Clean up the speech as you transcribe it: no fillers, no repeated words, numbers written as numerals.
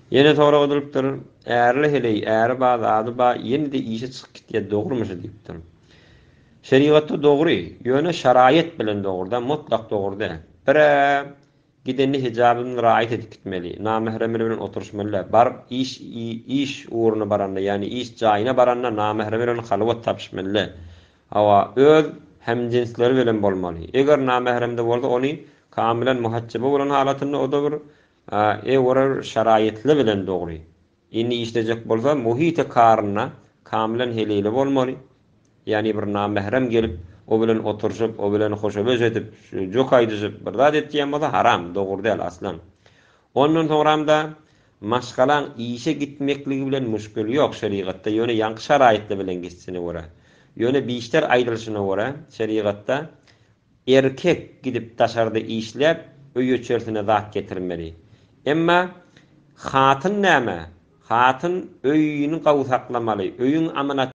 Ýene sorag edilipdir, Ärli heleý, äri ba, zady ba, ýene-de işe çykyp gitýär, dogrumy şu diýipdir. Şerigatda dogry, ýöne şaraýat bilen dogry-da, mutlak dogry däl. Bir-ä gidende hijabyny raýat edip gitmeli, namähremleri bilen oturyşmaly däl. Baryp iş iş ugruna baranda, ýagny iş jaýyna baranda namähremi bilen halwat tapyşmaly däl. Hawa, öz hemjinsleri bilen bolmaly. Eger namähremde bolsa ony kamilen muhatjyba bolan halatynda o-da bir Eger şaraýytly bilen dogry. Indi işlejek bolsa muhite karynda kamilen heleýli bolmaly. Ýagny bir namährem gelip o bilen oturşyp, o bilen hoşabeş edip, jok aýdyşyp bir zat etýän bolsa haram, dogry däl aslan. Ondan soňramda maşgalaň işe gitmekligi bilen muşkil ýok şerigatda ýöne ýaňky şaraýytly bilen gitsine görä. Ýöne bişter aýdylşyna görä şerigatda Erkek gidip daşarda işläp öý-içersine zat getirmeli. Emma hatyn näme? Hatyn öýüni gawy saklamaly, öýüň amanat.